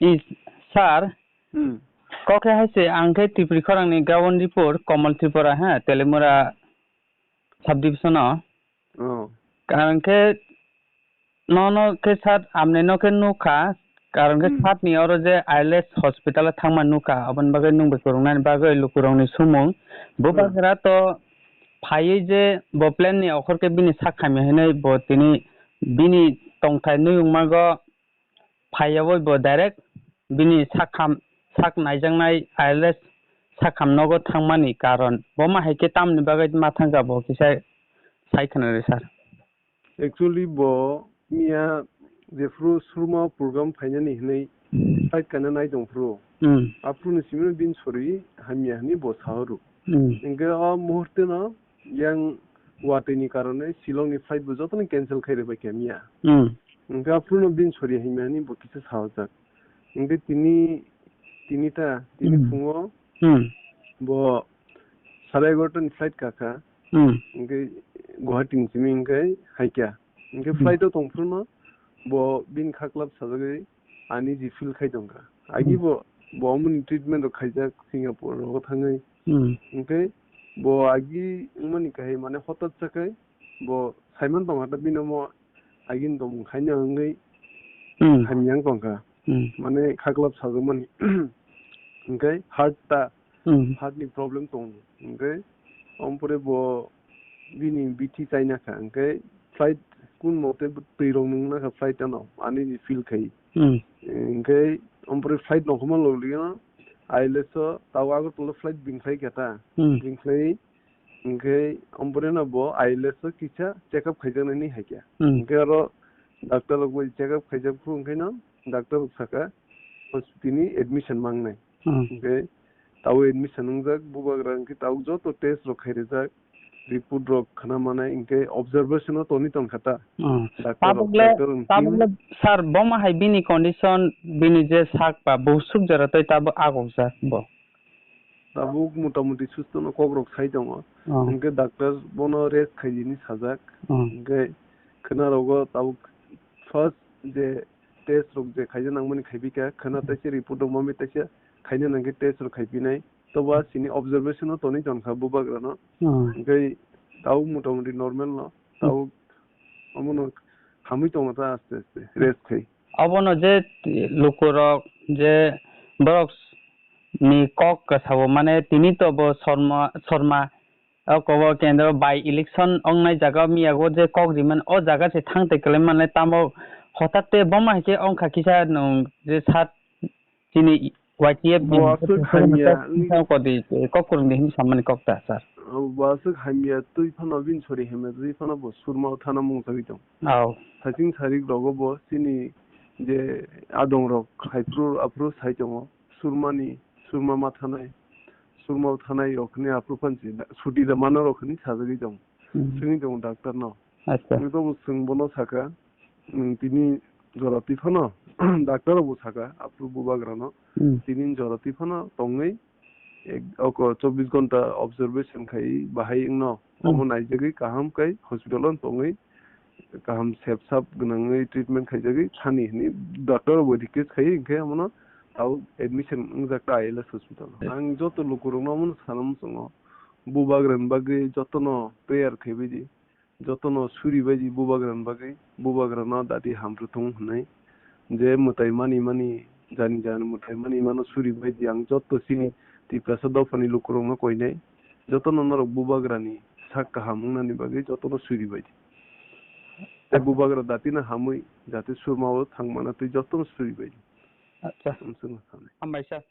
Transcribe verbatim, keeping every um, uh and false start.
I, sir, Hmm. Kok khe hai se, ang khe Tripuri khorang ni Gawon Ripur, Komol Tripura, ha, Telemura subdivision o. Oh. Karon khe nono khe sat amne no khe nukha, karon khe Hmm. Sat ni oro je I L S hospital o thangma nukha, aboni bagwi nwng bai kwrwngnani bagwi lukurokni sumung. Hmm. Bubagra to phaiwi je bo plane ni okhor khe bini sak khamya hinwi bo tini bini tongthai nuyungmago phaiyawi bo direct bini sak kham, sak naijaknai I L S sak kham nogo thangmani karon. Bo ma hai khe tamni bagwi ma thangkha bo kisa sai khna rw sir. Actually, bo miya jephru Surma program phainani hinwi flight kana nai tongphru. Hmm. Aphuru ni simi bini sori hamya hinwi bo sahoro. Hmm. Hingke o muhurte no yang watwi ni karone Shillong ni flight bo jotono cancel khai rwbaikha miya. Hmm. Hingke aphuru no bini sori hamya hinwi bo kisa sahojak. Hingke tini, tini ta, tini Hmm. phungo Hmm. bo sare egarota ni flight kakha. Hmm. Hingke Guwahati ni simi hingke haikya. Hingke Hmm. flight o tongphuru no bo bini kha club sajagwi ani ji feel khai tongkha. Agi Hmm. bo, bo omoni treatment rok khaijak Singapore rogo thangwi. Hmm. Hingke bo agi wngmani kahai mane hotat sakai bo saiman tongkha ta bini omo agini tongmung khaina wngwi Hmm. hamya wng tongkha. Hmm. Mane kha club sajakmani. Hingke heart ta, Hmm. heart ni problem tongo. Hingke ompore bo bini bithi chaina kha. Hingke flight kun mote twi rok nung na kha flight ano ani ni feel khai. Hmm. Hingke ompore flight nongkhorma logligeno I L S o tao Agartala flight bini khai kha ta. Hmm. Bini khai Hingke ompore no bo I L S o kisa check up khaijaknani haikha. Hmm. Hingke aro doctor rok bai check up khaijak phuru hingke no doctor rok saka hospital ni admission mangnai. Hmm. Hingke tao admission wngjak bubagra hingke tao joto test rok khairijak report rok khna manai hingke observation o toni tongkha ta. Hmm. Doctor rok, tabuk le, doctor rok tabuk le sir bo ma hai bini condition bini je sak ba bo suk jora tei tabuk agokjak bo. Tabuk motamuti sustono kokrok sai tongo. Oh. Hingke doctor bono rest khaidi hinwi sajak. Oh. Hingke khwnarogo tabuk first je test rok je khaina nangmani khaipikha, khwna taisa report rok manwi taisa khaina nangkhe test rok khaipinai. Tobo chini observation o tonwi tongkha bubagrano. Oh. Hingke tabuk motamuti normal no. Hmm. Tabuk omono hamwi tongo ta aste aste rest khai. Obono je lukurok je borok ni kok kasao mane tini to bo Sorma, Sorma o kobo kendro by election ongnai jaga miyago je kok rimani o jaga se thang tei kwlai mane tamo hotate boma hai khe ongkha kisa nwng je sat chini Y T F ni bo aswk hamya, kisa kodi kok kwrwng di hinwi samani kok ta sir. Bo aswk hamya twi phano bini sori hamya twi phano bo Surma o thana mung chagwi tong. Au. Saiching sarik rogo bo chini je adong rok haiphru aphru sai tongo. Surmani, Surma ma thanai, Surma thanai rok hwnwi aphuru phan si, suti da mano rok hwnwi sajagwi tong. Hmm. Swngwi tongo doctor no. Acha. Wngwi tongbo chwng bono saka, nwng tini jora twi phano, doctor rok bo saka, aphuru bubagra no. Hmm. Tini jora twi phano tongwi, ek, oko chobbish ghonta observation khai bahai wngno. Hmm. Omo naijagwi kaham khai hospital o tongwi, kaham sep sap gwnangwi treatment khaijagwi thani hwnwi doctor rok bo request khai, hinkhe omono tabuk admission wngjak ta I L S hospital o. Ang joto lukurokno omono sana muchungo, bubagrani bagwi jotono prayer khaibaidi, jotono suribaidi bubagrani bagwi, bubagrano dati hamrwthung hwnwi. Je mwtai mani mani, jani jani mwtai mani mano suribaidi, ang joto chini Tiprasa dophani lukurokno koinai, jotono norok bubagrani sak kaham wngnani bagwi jotono suribaidi. Tei bubagra datino hamwi jate Surma o thangmano tei jotono suribaidi. Acha. Amswkno sanai. Hambai sir.